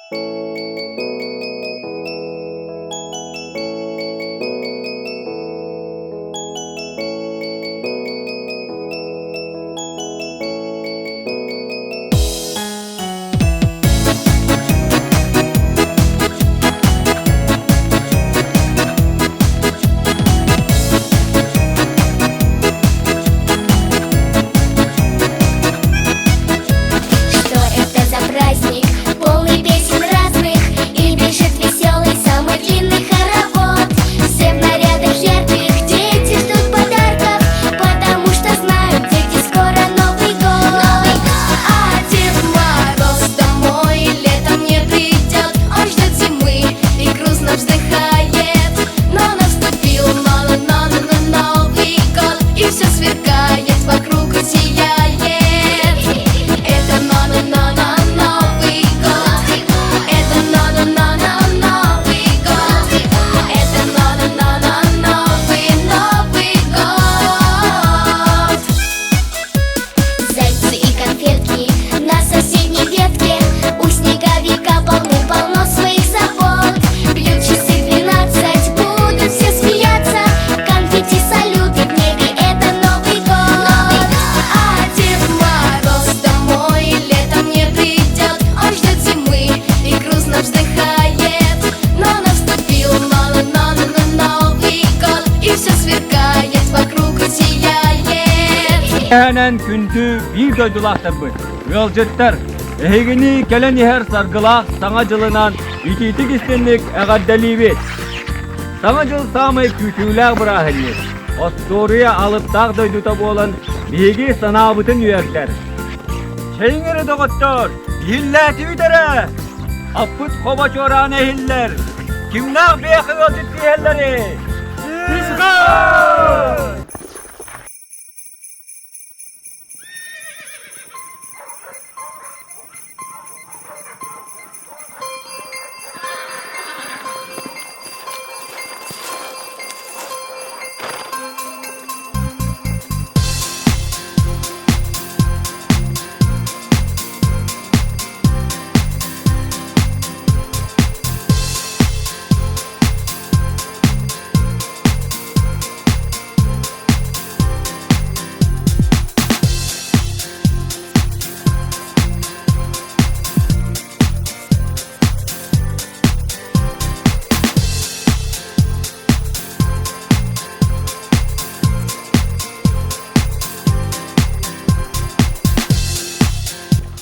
Что это за праздник? Полный песен разных И бежит веселый самый длинный хоровод Все в нарядах ярких, дети ждут подарков Потому что знают, дети, скоро Новый год Новый год! А Дед Мороз домой летом не придет Он ждет зимы и грустно вздыхает Но наступил но-но-но-но-но Новый год И все сверкает вокруг и сияет Это но-но-но-но Новый год Это но-но-но-но Новый год Это но-но-но-но Новый Новый год Зайцы и конфетки на соседней ветке У снеговика полны-полно своих забот Бьют часы 12, будут все смеяться Конфетти, салюты в небе, это Новый год Новый год! А Дед Мороз домой летом не придет Он ждет зимы и грустно вздыхает Но наступил но-но-но-но-Новый год И все сверкает вокруг и сияет Эһэнэн күндү биир дойдулаахтарбыт, ыалдьыттар, эһигини кэлэн иһэр саргылаах Саҥа дьылынан итиитик истинник эҕэрдэлиибит! Саҥа дьыл саамай күүтүүлээх бырааһынньык, остуоруйа алыптаах дойдута буолан биһиги санаабытын үөрдэр. Чэйиҥ эрэ доҕоттор, иһиллээтибит эрэ! Аппыт хобо чуораана иһиллэр! Кимнээх биэхэ ыалдьыт тииһэллэрий?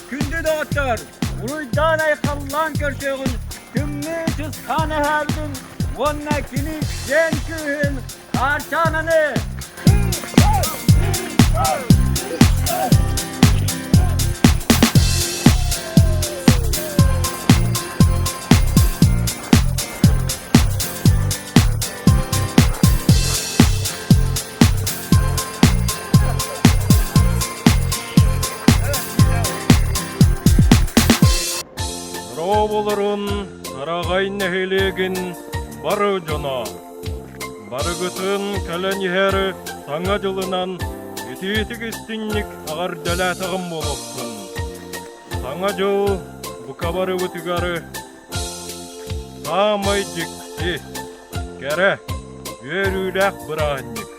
Күндү доҕоттор, уруйдаан-айхаллаан көрсүөҕүн тымныы чысхаан эһээбитин уонна кини киэҥ күүһүн Хаарчаананы! Дорооболорун Араҕай нэһилиэгин бары дьоно! Барыгытын кэлэн иһэр Саҥа дьылынан итиитик истиҥник эҕэрдэлээтэҕим буолуохтун. Саҥа дьыл бука барыбытыгар саамай дьикти, кэрэ, үөрүүлээх бырааһынньык.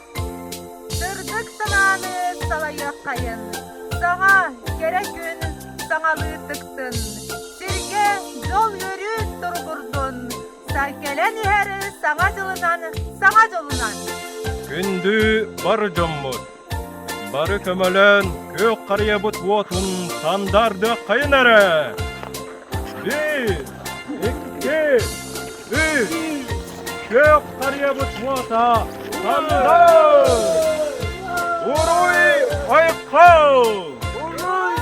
Сырдык санааны салайыаххайын, саҥа, кэрэ күн саҥалыы тыктын, сиргэ дьол-үөрүү туругурдун, Кэлэн иһэр Саҥа дьылынан, Саҥа дьолунан! Күндү бар дьоммут! Бары көмөлөөн күөх харыйабыт уотун сандаардыаххайын эрэ! Биир, икки, үс! Күөх харыйабыт уота сандаар! Уруй айхал! Уруй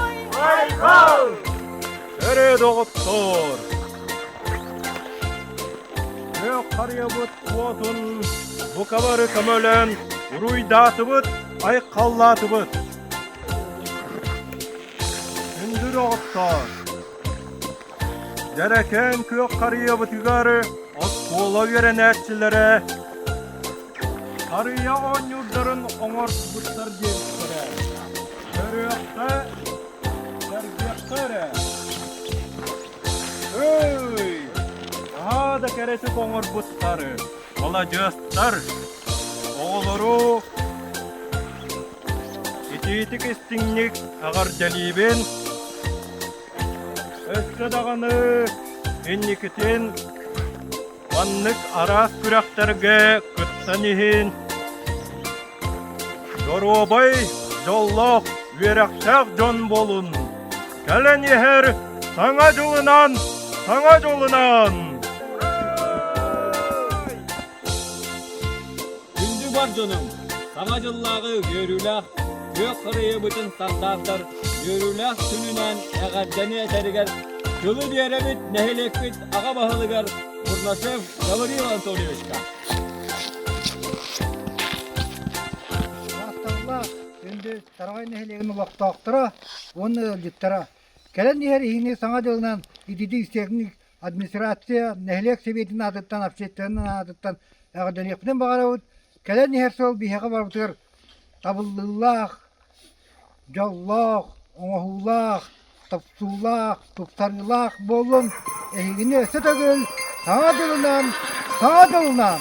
айхал! Өрө доҕоттоор! Күөх харыйабыт уотун бука бары көмөлөөн уруйдаатыбыт, айхаллаатыбыт. Күндү доҕоттоор! Дьэрэкээн күөх харыйабытыгар оскуола үөрэнээччилэрэ харыйа оонньуурдарын оҥорбуттар диэбиттэрэ. Көрүөххэ, сэргиэххэ эрэ. да кэрэтик оҥорбуттар, маладьыастар! Оҕолору итиитик истиҥник эҕэрдэлиибин! Өссө даҕаны инникитин маннык араас күрэхтэргэ кыттан иһин доруобай, дьоллоох, үөрэхтээх дьон буолун! Кэлэн иһэр Саҥа дьылынан! Саҥа дьылынан! Күндү бар дьонум, Саҥа дьыллааҕы үөрүүлээх күөх харыйабытын сардаартар үөрүүлээх күнүнэн эҕэрдэни этэригэр тылы биэрэбит нэһилиэкпит аҕа баһылыгар Бурнашев Гаврил Анатольевичка. Махталлаах күндү Тараҕай нэһилиэгин олохтоохторо уонна ыалдьыттара кэлэн иһэр иһини Саҥа дьылынан ититии техник администрация нэһилиэк сэбиэтин аатыттан общественнай аатыттан эҕэрдэлиэхпитин баҕарабыт. Кэлэн иһэр сыл биһиэхэ барыбытыгар табыллыылаах, дьоллоох, оҥоһуулаах, тупсуулаах, тупсарыылаах буоллун. Эһигини өссө төгүл Саҥа дьылынан, Саҥа дьылынан!